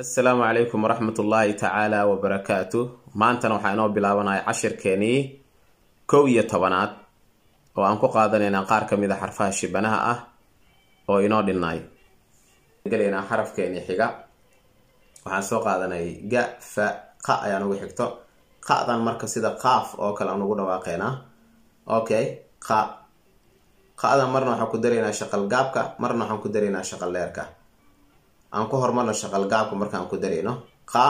Asalaamu calaykum waraxmatullaahi tacaala wabarakaatu. Maantana waxaa inoo bilaabanaya cashirkeenii 11aad oo aan ku qaadanaynaa qaar ka mid a xarfaha shibanaha ah oo inoo dhinnaay. Galaynaa xarafkeenii xiga. Waxaan soo qaadanay ga, fa, qa ayaan ugu xigto. Qa'dan marka sida qaaf oo kale aan ugu dhawaaqeynaa. Okay, qa, qa'dan marna waxaan ku daraynaa shaqal gaabka, marna waxaan ku daraynaa shaqal dheerka. Aan ku hormarno shaqal gaabka. Markaan ku darayno qa,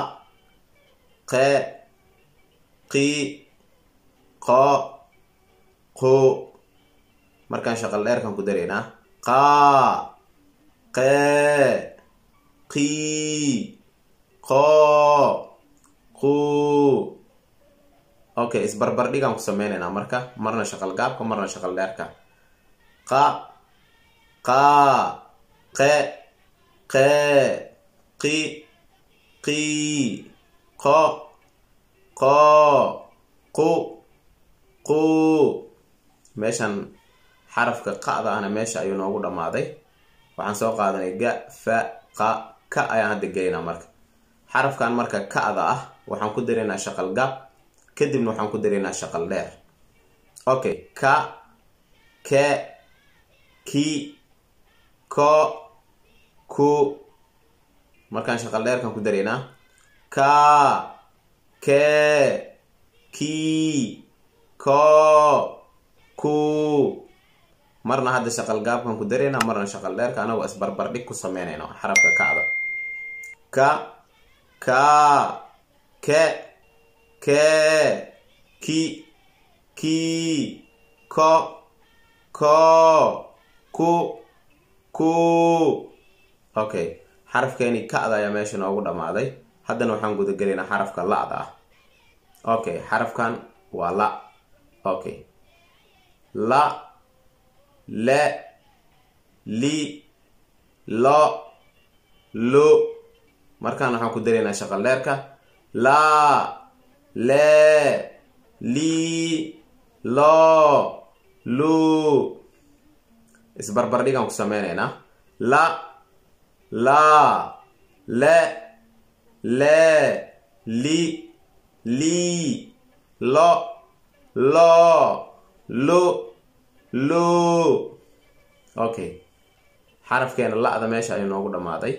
qe, qi, qo, qu. Markaan shaqal dheerkaan ku daraynaa qaa, qee, qii, qo, qu. Okay, isbarbardhigaan ku sameynaynaa marka, marna shaqal gaabka, marna shaqal dheerka. Qa, qaa, qe, qee, qi, qii, qo, qoo, qu, quu. Meeshan xarafka qa'da ahna meesha ayuu noogu dhammaaday. Waxaan soo qaadanay ga, fa, qa, ka ayaan hadda gelaynaa. Marka xarafkan marka ka'da ah waxaan ku daraynaa shaqal gaab, kadibna waxaan ku daraynaa shaqal dheer. Okay, ka, ke, ki, ko, ku. Markaan shaqal dheerkan ku daraynaa ka, kee, kii, ko, ku. Marna hadda shaqal gaabkan ku daraynaa, marna shaqal dheerka, anagoo isbarbardhig ku sameynayno xarafka kacda. Ka, kaa, ke, kee, ki, kii, ko, koo, ku, kuu. Okay, xarafkeeni ka'da ayaa meesha noogu dhammaaday. Haddana waxaan gudagelaynaa xarafka la'da ah. Okay, xarafkan waa la. Okay, la, le, li, lo, lu. Markaan waxaan ku daraynaa shaqal dheerka: laa, lee, lii, loo, luu. Isbarbardhigaan ku sameynaynaa: la, laa, le, lee, li, lii, lo, loo, lu, luu. Okay, xarafkeena la'da meesha ayuu noogu dhammaaday.